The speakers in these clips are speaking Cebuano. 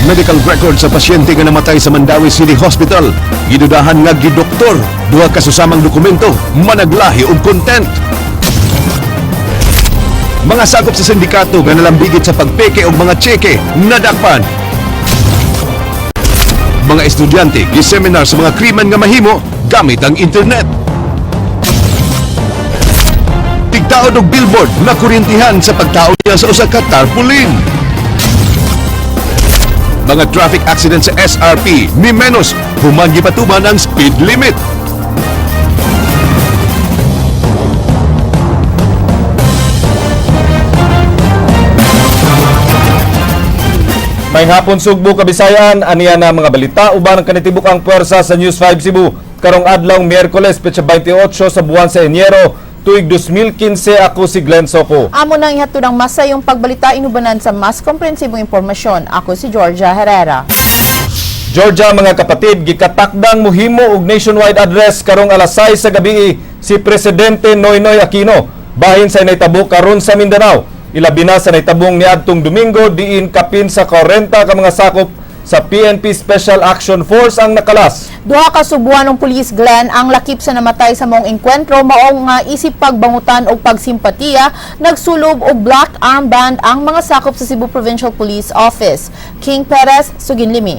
Medical record sa pasyente nga namatay sa Mandaue City Hospital. Gidudahan nga gidoktor. Duha ka susamang dokumento, managlahi og content. Mga sakop sa sindikato nga nalambigit sa pagpeke og mga tseke, nadakpan. Mga estudyante giseminar sa mga krimen nga mahimo gamit ang internet. Tigtaod og billboard na kuryentihan sa pagtaod niya sa usa ka tarpaulin. Mga traffic accident sa SRP ni menos human gipatuman ang speed limit. May hapon, Sugbo, Kabisayan, aniya na mga balita uban ang kanitibok ang puwersa sa News 5 Cebu. Karong adlaw Miyerkules, petsa 28 sa buwan sa Enero, tuig 2015, ako si Glenn Soco. Amo nang ihatod ang masayong pagbalita inubanan sa mas komprehensibong impormasyon. Ako si Georgia Herrera. Georgia, mga kapatid, gikatakdang muhimo og nationwide address karong alas 6 sa gabi si Presidente Noynoy Aquino bahin sa nahitabo karon sa Mindanao. Ilabi na sa nahitabong niadtong Domingo diin kapin sa 40 ka mga sakop sa PNP Special Action Force ang nakalas. Duha ka subuanong pulis, Glenn, ang lakip sa namatay sa maong engkwentro, maong nga isip pagbangutan og pagsimpatiya, nagsulob og black armband ang mga sakop sa Cebu Provincial Police Office. King Perez, Suginlimi.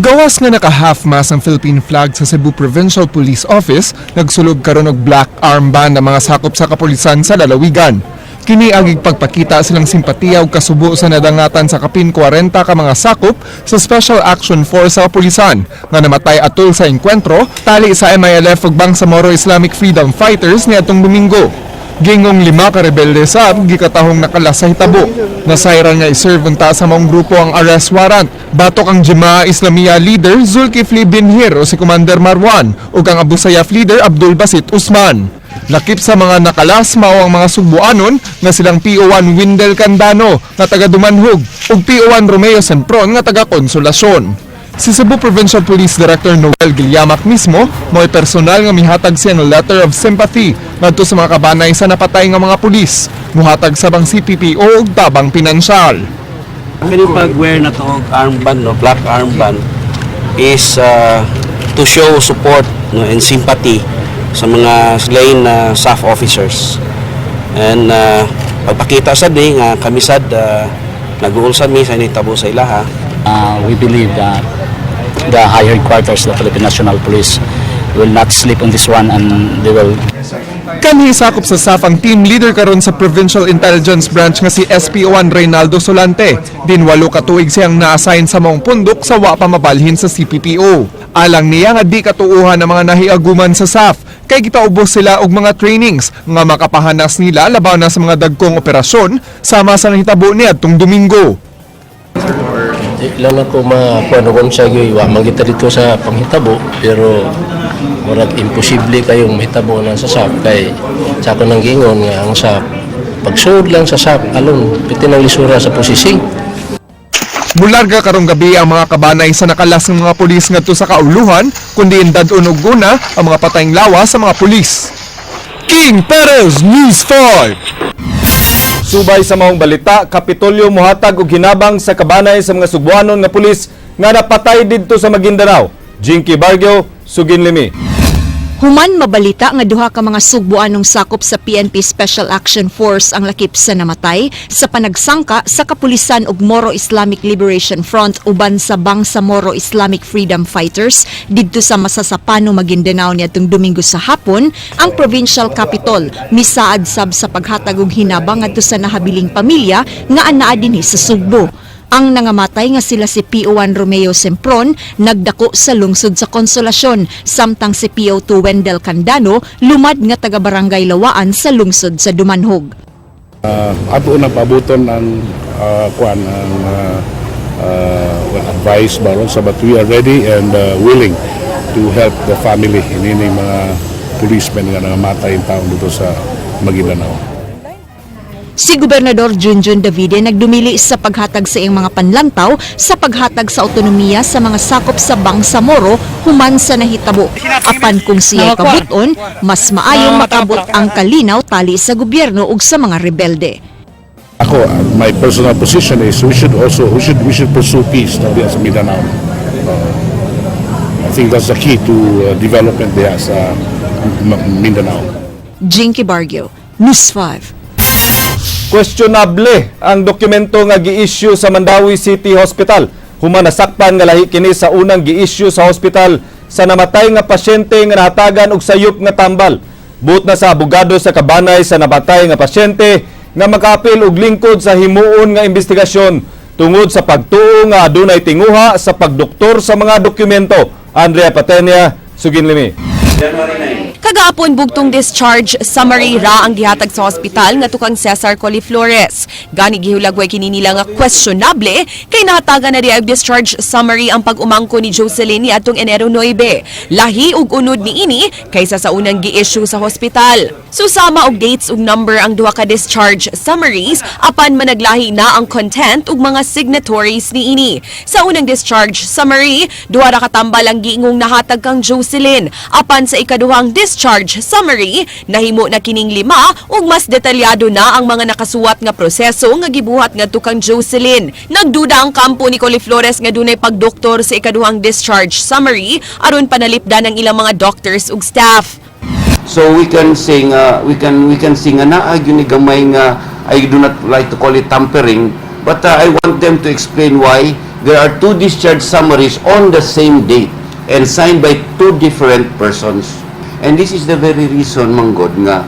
Gawas nga naka half-mast ang Philippine flag sa Cebu Provincial Police Office, nagsulob karon og black armband ang mga sakop sa kapulisan sa lalawigan. Kini agig pagpakita silang simpatiya ug kasubo sa nadangatan sa kapin 40 ka mga sakop sa Special Action Force sa kapulisan nga namatay atol sa engkwentro tali sa MILF ug Bangsamoro Islamic Freedom Fighters niadtong Domingo. Gingong lima ka rebelde sab gikatahong nakalas sa hitabo. Nasayran nga iserve unta sa maong grupo ang arrest warrant. Batok ang Jemaah Islamiyah leader Zulkifli bin Hir o si Commander Marwan ug ang Abu Sayyaf leader Abdul Basit Usman. Lakip sa mga nakalas mao ang mga Sugbuanon nga silang PO1 Windel Candano nga taga Dumanhug ug PO1 Romeo Sempron nga taga Konsolasyon. Si Cebu Provincial Police Director Noel Gillamac mismo mo'y personal nga mihatag siyang letter of sympathy ngadto sa mga kabanay sa napatay nga mga pulis. Muhatag sa bang CPPO og tabang pinansyal. Kani pag-wear na to og armband, no, black armband is to show support, no, and sympathy sa mga slain na SAF officers. And pagpakita sad ni nga kami sad nag-uulsa mi sa nitabo sa ilaha. We believe that the higher headquarters, the Philippine National Police, will not sleep on this one and they will Kanhi sakop sa SAF ang team leader karon sa Provincial Intelligence Branch nga si SPO1 Reynaldo Solante. Din 8 ka tuig siyang na-assign sa maong pundok sa wa pa mabalhin sa CPPO. Alang niya nga di katuuhan ang mga nahiaguman sa SAF kay gipaubos sila og mga trainings nga makapahanas nila labaw na sa mga dagkong operasyon sama sa nahitabo niadtong Domingo. Di lang ako makuha kung sa gyud wa man kita dito sa panghitabo, pero murag imposible kayong mahitabo na sa SAF kay sa ako nang giingon nga ang SAF, pagsuod lang sa SAF alone, piti ng lisura sa processing. Mularga karong gabi ang mga kabanay sa nakalas ng mga pulis ngadto sa kauluhan kundi dad-on og guna ang mga patayng lawas sa mga pulis. King Perez, News 5. Subay sa maong balita, Kapitolyo muhatag og hinabang sa kabanay sa mga Sugbuanon nga pulis nga napatay didto sa Maguindanao. Jinky Bargio, Suginlimi. Human mabalita nga duha ka mga Sugbuanong sakop sa PNP Special Action Force ang lakip sa namatay sa panagsangka sa kapulisan ug Moro Islamic Liberation Front uban sa Bangsamoro Islamic Freedom Fighters didto sa Masasapano, Maguindanao niadtong Domingo sa hapon, ang provincial capitol misaad sab sa paghatag og hinabang ngadto sa nahabiling pamilya nga anaa dinhi sa Sugbo. Ang nangamatay nga sila si PO1 Romeo Sempron nagdako sa lungsod sa Konsolasyon, samtang si PO2 Wendell Candano lumad nga taga Barangay Lawaan sa lungsod sa Dumanhog. Ato na paabuton ang kuan ang well, advice baron sa, but we are ready and willing to help the family ini ni mga policemen nga nangamatay taon dito sa Maguindanao. Si Gobernador Junjun Davide nagdumili sa paghatag sa iyang mga panlantaw sa paghatag sa otonomiya sa mga sakop sa Bangsamoro human sa nahitabo. Apan kung siya kabuton, mas maayong makabot ang kalinaw tali sa gobyerno ug sa mga rebelde. Ako, my personal position is we should also we should pursue peace na diya sa Mindanao. I think that's the key to development diya sa Mindanao. Jinky Bargio, News 5. Questionable ang dokumento nga gi-issue sa Mandaue City Hospital. Human nasakpan nga lahi kini sa unang gi-issue sa hospital sa namatay nga pasyente nga nahatagan og sayop nga tambal. Buot na sa abogado sa kabanay sa namatay nga pasyente nga makaapil og lingkod sa himuon nga investigasyon tungod sa pagtuo nga adunay tinguha sa pagdoktor sa mga dokumento. Andrea Patenia, Suginlimi. Kagahapon, bugtong discharge summary ra ang gihatag sa ospital nga kang Cesar Coliflores. Gani gihulagway kini nila nga questionable kay nahatagan na diay og discharge summary ang pag-umangko ni Jocelyn niadtong Enero 9. Lahi og unod niini kaysa sa unang gi-issue sa hospital. Susama og dates ug number ang duha ka discharge summaries, apan managlahi na ang content ug mga signatories niini. Sa unang discharge summary, duha ra ka tambal ang giingong nahatag kang Jocelyn. Apan sa ikaduhang discharge summary, nahimo na kining lima ug mas detalyado na ang mga nakasuwat nga proseso nga gibuhat ngadto kang Jocelyn. Nagduda ang kampo ni Coliflores nga dunay pagdoktor sa ikaduhang discharge summary aron panalipdan ang ilang mga doctors ug staff. So we can say nga naa gyud ni gamay nga, I do not like to call it tampering, but I want them to explain why there are two discharge summaries on the same date and signed by two different persons. And this is the very reason, manggod, nga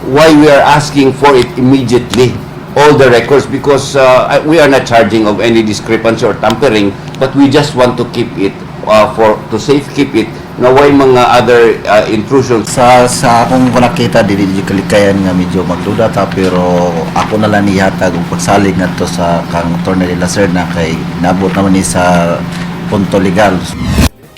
why we are asking for it immediately, all the records, because we are not charging of any discrepancy or tampering, but we just want to keep it for to safe keep it nga way mga other intrusions. Sa akong nakita, dili jud kalikayan nga medyo magduda ta, pero ako na lang nihatag og pagsalig ngadto sa kang Attorney de la Serna kay nabot naman ni sa punto legal.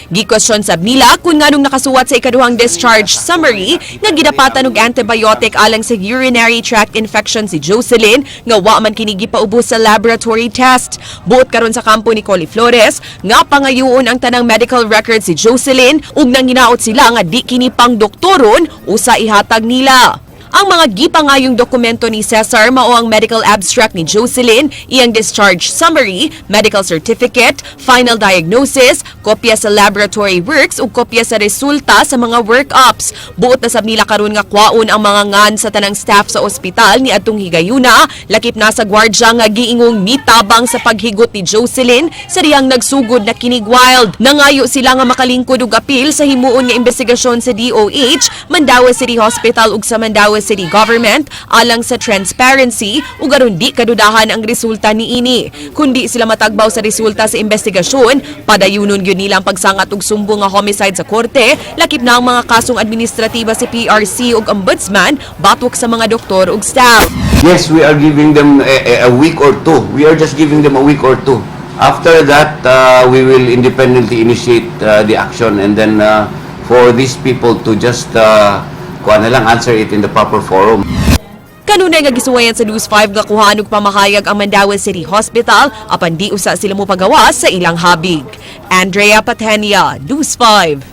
Gikwestiyon sab nila kung nganong nakasuwat sa ikaduhang discharge summary nga gidapatan og antibiotic alang sa urinary tract infection si Jocelyn nga wa man kini gipaubos sa laboratory test. Buot karon sa kampo ni Coliflores nga pangayuon ang tanang medical records si Jocelyn ug nanginaot sila nga di kini pang doktoron usa ihatag nila. Ang mga gipangayong dokumento ni Cesar mao ang medical abstract ni Jocelyn, iyang discharge summary, medical certificate, final diagnosis, kopya sa laboratory works ug kopya sa resulta sa mga workups. Buot na sab nila karon nga kwaon ang mga ngan sa tanang staff sa ospital ni adtong higayuna, lakip na sa gwardya nga giingong mitabang sa paghigot ni Jocelyn sa dihang nagsugod na kinig wild. Nangayo sila nga makalingkod og apil sa himuon nga investigasyon sa DOH, Mandaue City Hospital ug sa Mandaue City Government alang sa transparency ug aron di kadudahan ang resulta niini. Kundi sila matagbaw sa resulta sa investigasyon, padayunon gyud nila ang pagsangat og sumbong nga homicide sa korte, lakip na ang mga kasong administratiba sa PRC ug Ombudsman batok sa mga doktor ug staff. Yes, we are giving them a week or two. We are just giving them a week or two. After that, we will independently initiate the action and then for these people to just kuha na lang, answer it in the proper forum. Kanunay nga gisuwayan sa News 5 nga kuhaan og pamahayag ang Mandaue City Hospital, apan di usa sila mopagawas sa ilang habig. Andrea Patenia, News 5.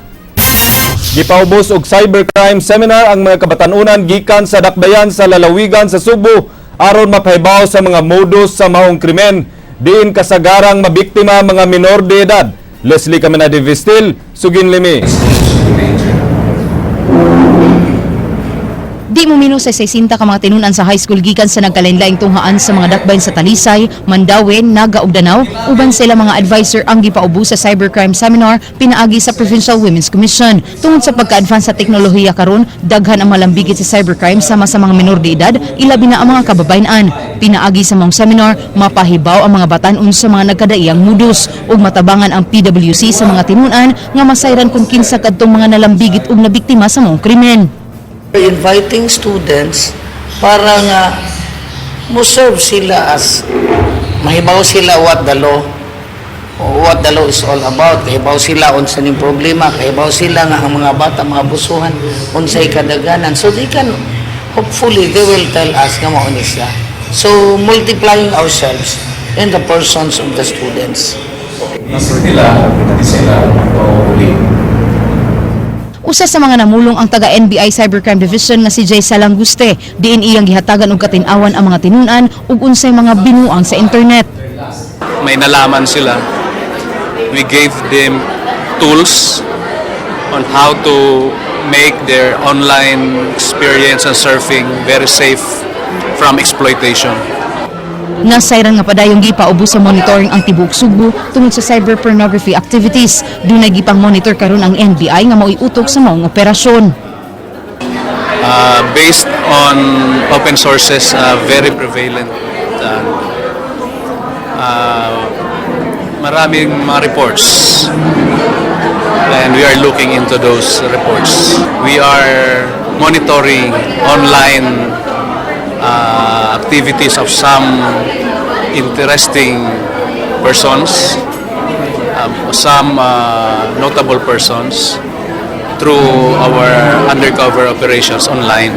Gipaubos og cybercrime seminar ang mga kabatanunan gikan sa dakbayan sa lalawigan sa Sugbo aron mapahibaw sa mga modus sa maong krimen diin kasagarang mabiktima mga minor de edad. Leslie Caminade Vistil, Suginlimi. Di mo minus sa 60 ka mga tinunan sa high school gikan sa nagkalain-laing tunghaan sa mga dakbayan sa Talisay, Mandaue, Naga ug Danao uban sila mga advisor ang gipaubos sa cybercrime seminar pinaagi sa Provincial Women's Commission. Tungod sa pagka-advance sa teknolohiya karon, daghan ang malambigit sa cybercrime sama sa mga minor de edad, ilabi na ang mga kababayen-an. Pinaagi sa maong seminar, mapahibaw ang mga batan-on sa mga nagkadaiyang modus ug matabangan ang PWC sa mga tinunan nga masayran kung kinsa kadtong mga nalambigit ug nabiktima sa maong krimen. We're inviting students para nga mo serve sila as mahibaw sila what the law is all about, kahibaw sila unsa ning problema, kahibaw sila nga ang mga bata mga busuhan, unsay kadaganan, so they can, hopefully they will tell us nga mao ni siya. So multiplying ourselves in the persons of the students. Nila, hindi sila mauuli. Usa sa mga namulong ang taga NBI Cybercrime Division nga si Jay Salanguste, diin iyang gihatagan og katin-awan ang mga tinunan ug unsay mga binuang sa internet. May nalaman sila. We gave them tools on how to make their online experience and surfing very safe from exploitation. Nasayran nga padayong gipaubos sa monitoring ang tibuok Sugbo tungod sa cyber pornography activities. Dunay gipang monitor karon ang NBI nga mao'y utok sa maong operasyon. Based on open sources, very prevalent. Maraming mga reports and we are looking into those reports. We are monitoring online activities of some interesting persons, some notable persons through our undercover operations online.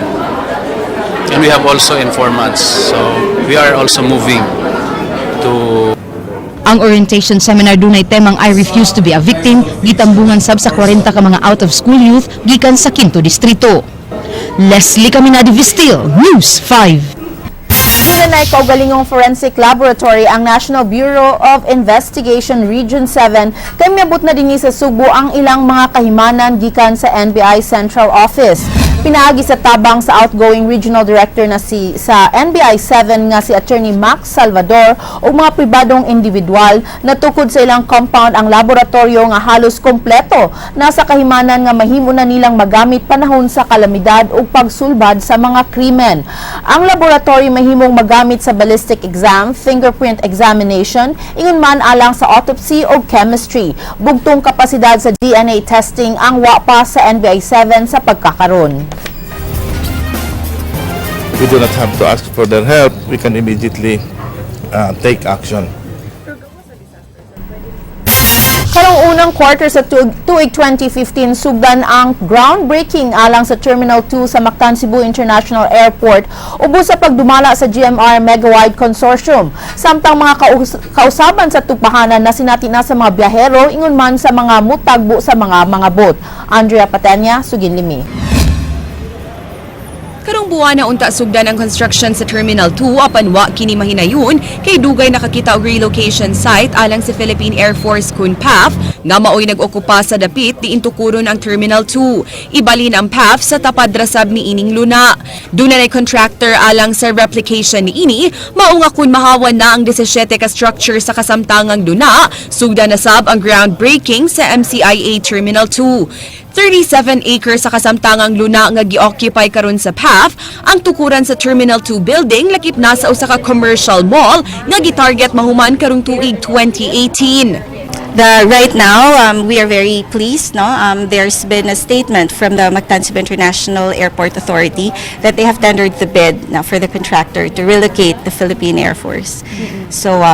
And we have also informants. So we are also moving to Ang orientation seminar dunay temang "I Refuse to Be a Victim", gitambungan sab sa 40 ka mga out of school youth gikan sa Quinto Distrito. Leslie Caminadi Vistil, News 5. Dunay kaugalingong forensic laboratory ang National Bureau of Investigation Region 7 kay miabot na dinhi sa Sugbo ang ilang mga kahimanan gikan sa NBI Central Office. Pinaagi sa tabang sa outgoing regional director na si sa NBI 7 nga si Attorney Max Salvador ug mga pribadong individual, natukod sa ilang compound ang laboratorio nga halos kompleto na sa kahimanan nga mahimo na nilang magamit panahon sa kalamidad ug pagsulbad sa mga krimen. Ang laboratory mahimong magamit sa ballistic exam, fingerprint examination, ingon man alang sa autopsy o chemistry. Bugtong kapasidad sa DNA testing ang wa pa sa NBI 7 sa pagkakaron. We do not have to ask for their help. We can immediately take action. Karong unang quarter sa tuig 2015, sugdan ang groundbreaking alang sa Terminal 2 sa Mactan Cebu International Airport ubos sa pagdumala sa GMR Megawide Consortium. Samtang mga kausaban sa tupahanan na sinati na sa mga biyahero ingon man sa mga mutagbo sa mga bot. Andrea Patenya, Suginlimi. Karong buwan na unta sugdan ang construction sa Terminal 2, apan wa kini mahinayon kay dugay nakakita og relocation site alang sa Philippine Air Force kun PAF nga maoy nag-okupa sa dapit diin tukuron ang Terminal 2. Ibalhin ang PAF sa tapad ra sab ni ining luna. Duna nay contractor alang sa replication niini, mao nga kun mahawan na ang 17 ka structure sa kasamtangang luna, sugdan na sab ang groundbreaking sa MCIA Terminal 2. 37 acres sa kasamtangang luna nga gi-occupy karon sa PAF ang tukuran sa Terminal 2 building, lakip na sa usa ka commercial mall nga gitarget mahuman karong tuig 2018. Right now, we are very pleased. No, there's been a statement from the Mactan Cebu International Airport Authority that they have tendered the bid now for the contractor to relocate the Philippine Air Force. So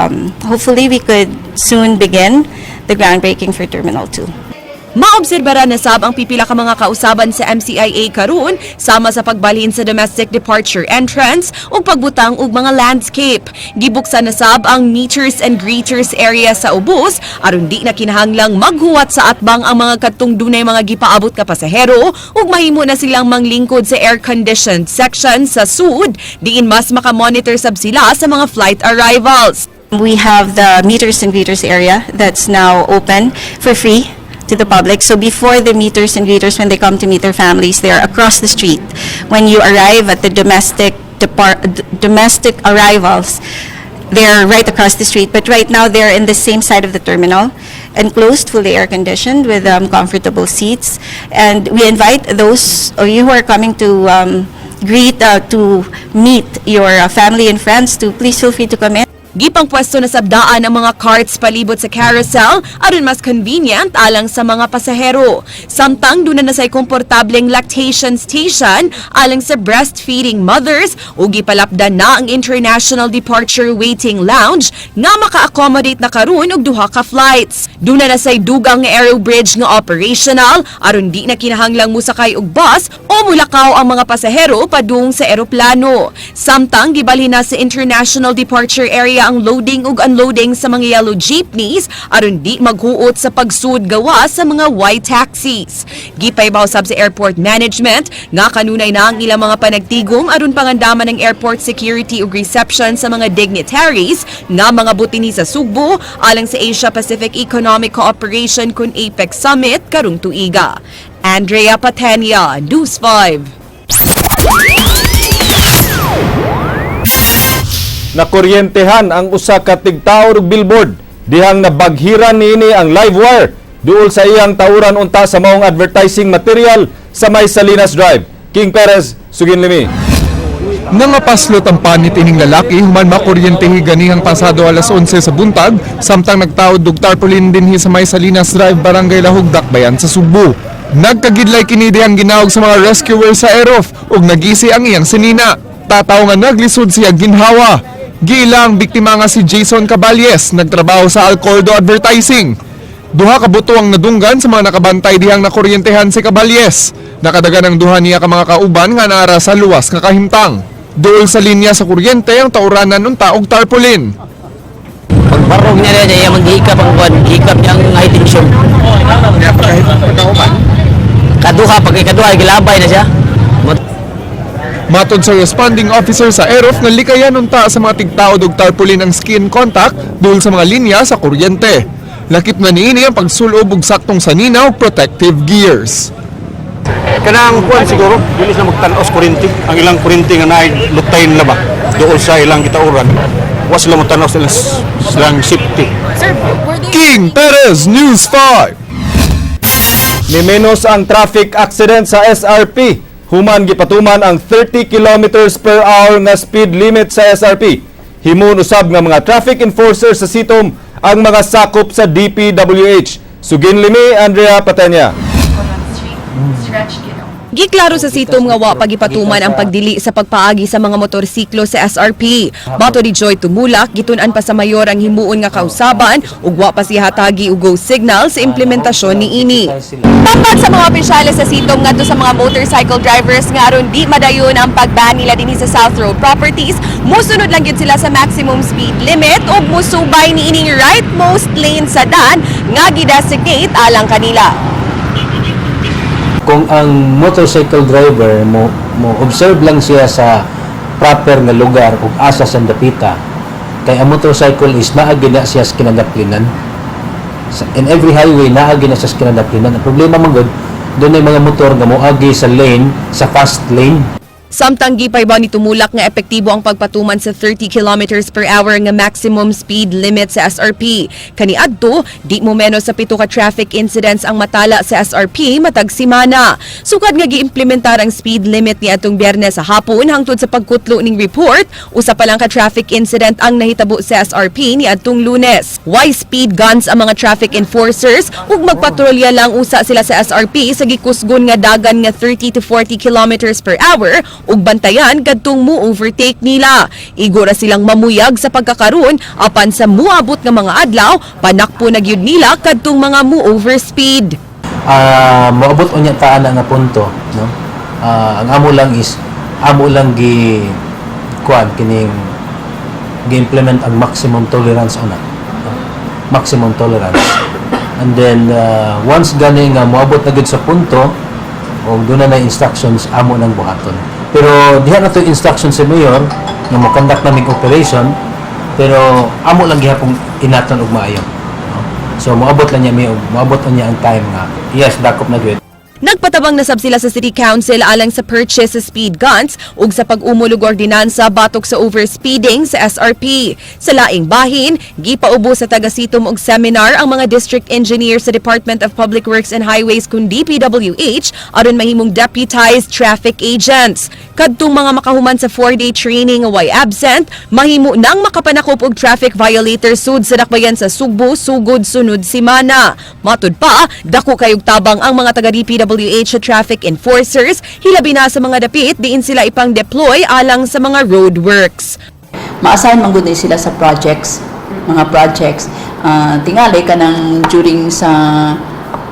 hopefully, we could soon begin the groundbreaking for Terminal 2. Maobserbara na sab ang pipila ka mga kausaban sa MCIA karon, sama sa pagbalhin sa domestic departure entrance ug pagbutang og mga landscape. Gibuksan na sab ang meeters and greeters area sa ubos aron di na kinahanglang maghuwat sa atbang ang mga kadtong dunay mga gipaabot ka pasahero ug mahimo na silang manglingkod sa air-conditioned section sa sud diin mas makamonitor sab sila sa mga flight arrivals. We have the meeters and greeters area that's now open for free to the public. So before, the meeters and greeters, when they come to meet their families, they are across the street. When you arrive at the domestic arrivals, they're right across the street. But right now, they're in the same side of the terminal, enclosed, fully air-conditioned, with comfortable seats. And we invite those of you who are coming to greet, to meet your family and friends to please feel free to come in. Gipang pwesto na sab daan ang mga carts palibot sa carousel aron mas convenient alang sa mga pasahero. Samtang duna na say komportableng lactation station alang sa breastfeeding mothers ug gipalapdan na ang international departure waiting lounge nga maka-accommodate na karon og duha ka flights. Duna na say dugang nga aero bridge nga operational aron di na kinahanglang musakay og bus o mulakaw ang mga pasahero padung sa eroplano. Samtang gibalhin na sa international departure area istorya ang loading ug unloading sa mga yellow jeepneys aron di maghuot sa pagsud gawa sa mga white taxis. Gipaybaw sab sa airport management nga kanunay na ang ilang mga panagtigom aron pangandaman ng airport security ug reception sa mga dignitaries nga mga butini sa Sugbo alang sa Asia Pacific Economic Cooperation kun APEC Summit karong tuiga. Andrea Patenia, News 5. Nakuryentehan ang usa ka tigtaor ug billboard dihang nabaghiran niini ang live wire duol sa iyang tauran unta sa maong advertising material sa may Salinas Drive. King Perez, Suginlimi. Nangapaslot ang panit ining lalaki human makuryentehi ganihang pasado alas 11 sa buntag samtang nagtaod og tarpaulin dinhi sa may Salinas Drive, Barangay Lahug, Dakbayan sa Sugbo. Nagkagidlay kini dihang ginawag sa mga rescuer sa Erof ug nagisi ang iyang sinina. Tataw nga naglisod siya ginhawa. Giila ang biktima nga si Jason Caballes, nagtrabaho sa Alcordo Advertising. Duha ka buto ang nadunggan sa mga nakabantay dihang nakuryentehan si Caballes. Nakadagan ang duha niya ka mga kauban nga naara sa luwas nga kahimtang. Duol sa linya sa kuryente ang tauranan unta og tarpaulin. Pagbarog niya niya, maghikap ang kuan, hikap niyang high tension. Kaduha, pag ikaduha, gilabay na siya. Matod sa responding officer sa EROF nga likayan unta sa mga tigtaod og tarpaulin ang skin contact duol sa mga linya sa kuryente. Lakip na niini ang pagsulob og saktong sanina ug protective gears. Kanang kuan siguro, dili sila magtan-os kuryente. Ang ilang kuryente nga naay lutayin na ba dool sa ilang gitauran. Wa sila mo silang, silang safety. King Perez, News 5. Nimenos ang traffic accident sa SRP human gipatuman ang 30 kilometers per hour nga speed limit sa SRP. Himuon usab nga mga traffic enforcer sa Sitom ang mga sakop sa DPWH. Suginlimi, Andrea Patenya. Giklaro sa Sitom nga wa pagipatuman ang pagdili sa pagpaagi sa mga motorsiklo sa SRP. Mato ni Joy Tumulak, gitun-an pa sa mayor ang himuon nga kausaban ug wa pa siya hatagi og go signal sa implementasyon niini. Papat sa mga opisyales sa Sitom ngadto sa mga motorcycle drivers nga aron di madayon ang pagban nila dinhi sa South Road Properties, musunod lang gyud sila sa maximum speed limit ug musubay niining rightmost lane sa dan nga gidesignate alang kanila. Kung ang motorcycle driver mo mo observe lang siya sa proper nga lugar ug asa sa dapita, kay ang motorcycle is naa gyud na siya sa kinadaplinan. In every highway, naa gyud na siya sa kinadaplinan. Ang problema man gud doon ay mga motor nga moagi sa lane, sa fast lane. Samtang gipaybaw ni Tumulak nga epektibo ang pagpatuman sa 30 kilometers per hour nga maximum speed limit sa SRP. Kaniadto, di mo menos sa 7 ka traffic incidents ang matala sa SRP matag simana. Sukad nga giimplementar ang speed limit ni atong Biyernes sa hapon hangtod sa pagkutlo ning report, usa pa lang ka traffic incident ang nahitabo sa SRP ni atong Lunes. Way speed guns ang mga traffic enforcers ug magpatrolya lang usa sila sa SRP sa gikusgon nga dagan nga 30 to 40 kilometers per hour ug bantayan kadtong mo overtake nila. Igo ra silang mamuyag sa pagkakaroon apan sa muabot nga mga adlaw, panakpo na gyud nila kadtong mga mo overspeed. Moabot unya ta ana nga punto, no? Ang amo lang is amo lang gi kuan kining gi-implement ang maximum tolerance ana, no? Maximum tolerance, and then once gani nga moabot na gid sa punto og doon na instructions, amo nang buhaton. Pero diha na to instruction sa mayor nga mo conduct naming operation, pero amo lang gihapon inaton og maayo, no? So moabot lang niya, may moabot niya ang time nga yes, dakop na gyud. Nagpatabang nasab sila sa City Council alang sa purchase sa speed guns ug sa pag-umol og ordinansa batok sa overspeeding sa SRP. Sa laing bahin, gipaubo sa taga-Sitom og seminar ang mga district engineer sa Department of Public Works and Highways kun DPWH aron mahimong deputized traffic agents. Kadtong mga makahuman sa 4-day training nga way absent, mahimo nang makapanakop og traffic violator sud sa dakbayan sa Sugbo sugod sunod simana. Matud pa, dako kayog tabang ang mga taga DPWH sa traffic enforcers, hilabi na sa mga dapit diin sila ipang-deploy alang sa mga road works. Ma-assign man gud ni sila sa projects, mga projects. Tingali kanang during sa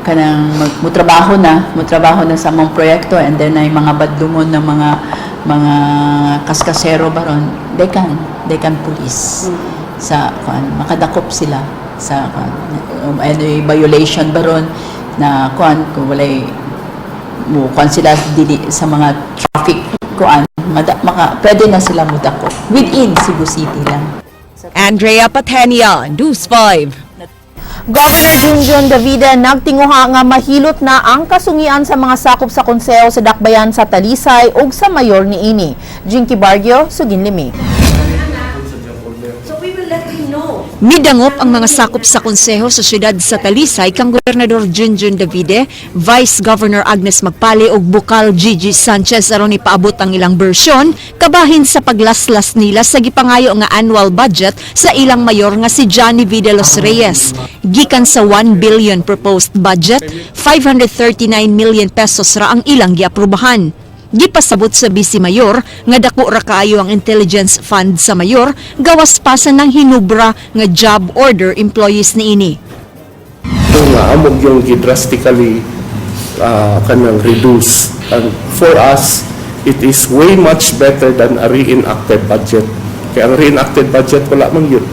kanang mutrabaho na sa among proyekto and then ay mga badlungon ng mga kaskasero baron, they can police. Sa kuan, makadakop sila sa kuan, any violation baron na kuan, kung walay mo kuan sila dili sa mga traffic kuan, maka pwede na sila mudakop within Cebu City lang. Andrea Patenia, News 5. Governor Junjun Davide nagtinguha nga mahilot na ang kasungian sa mga sakop sa konseho sa Dakbayan sa Talisay ug sa mayor niini. Jinky Bargio, Suginlimi. Midangop ang mga sakop sa konseho sa siyudad sa Talisay kang Gobernador Junjun Davide, Vice Governor Agnes Magpale ug Bukal Gigi Sanchez aron ipaabot ang ilang bersyon kabahin sa paglaslas nila sa gipangayo nga annual budget sa ilang mayor nga si Johnny V. de los Reyes. Gikan sa 1 billion proposed budget, 539 million pesos ra ang ilang giaprubahan. Gipasabot sa Vice Mayor nga dako ra kaayo ang intelligence fund sa mayor, gawas pa sa nang hinubra nga job order employees niini. Nga amog yung drastically kanang reduce, and for us it is way much better than a reenacted budget, kaya ang reenacted budget wala man yun.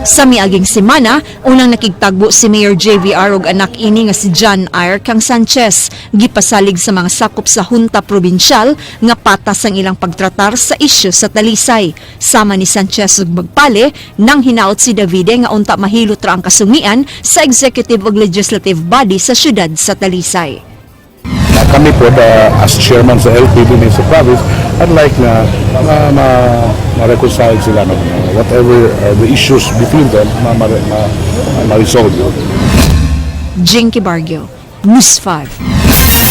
Sa miaging semana, unang nakigtagbo si Mayor JVR ug anak ini nga si John Ayr kang Sanchez. Gipasalig sa mga sakop sa Junta Provincial nga patas ang ilang pagtratar sa isyu sa Talisay. Sama ni Sanchez ug Magpale, nang hinaot si Davide nga unta mahilot ra ang kasungian sa executive ug legislative body sa syudad sa Talisay. Kami po as chairman sa LP din sa province, I'd like na ma-reconcile sila, no? Whatever the issues between them, ma-resolve yun. Jinky Bargio, News 5.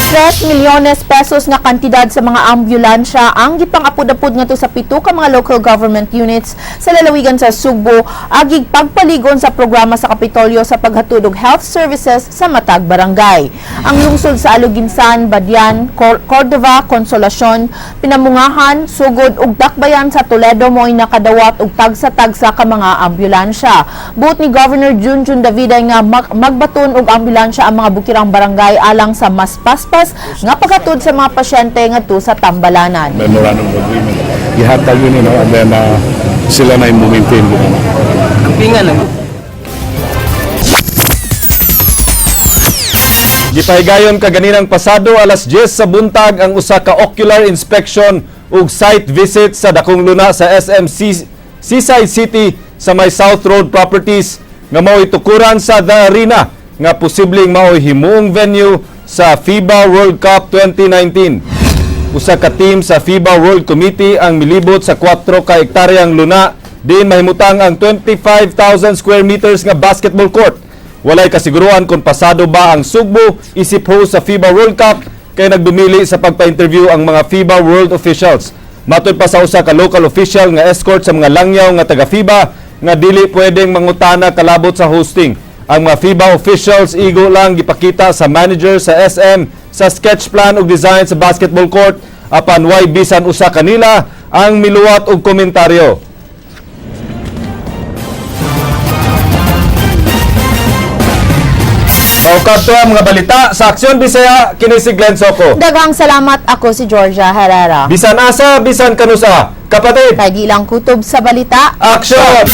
3 milyones pesos nga kantidad sa mga ambulansya ang gipang-apud-apud ngadto sa pito ka mga local government units sa lalawigan sa Sugbo agig pagpaligon sa programa sa Kapitolyo sa paghatod og health services sa matag barangay. Ang lungsod sa Aloguinsan, Badian, Cordova, Consolacion, Pinamungahan, Sugod ug Dakbayan sa Toledo mo'y nakadawat og tagsa-tagsa ka mga ambulansya. Buot ni Governor Junjun Davide nga magbaton og ambulansya ang mga bukirang barangay alang sa mas paspas nga paghatod sa mga pasyente ngadto sa tambalanan. Memorandum of agreement ihatag yun, and then sila na yung maintain yun. Ampingan lang. Gipahigayon kaganinang pasado alas 10 sa buntag ang usa ka ocular inspection ug site visit sa dakong luna sa SMC Seaside City sa may South Road Properties nga mao'y tukuran sa The Arena nga posibleng mao'y himuong venue sa FIBA World Cup 2019. Usa ka team sa FIBA World Committee ang milibot sa 4 ka hektaryang luna diin mahimutang ang 25,000 square meters nga basketball court. Walay kasiguruan kung pasado ba ang Sugbo isip host sa FIBA World Cup kay nagdumili sa pagpa-interview ang mga FIBA World officials. Matud pa sa usa ka local official nga escort sa mga langyaw nga taga FIBA nga dili pwedeng mangutana kalabot sa hosting. Ang mga FIBA officials igo lang gipakita sa manager sa SM sa sketch plan ug design sa basketball court, apan way bisan usa kanila ang miluwat og komentaryo. Mao kadto ang mga balita sa Aksyon Bisaya, kini si Glenn Soco. Daghang salamat, ako si Georgia Herrera. Bisan asa, bisan kanusa. Kapatid, Kay gilang kutob sa balita. Aksyon!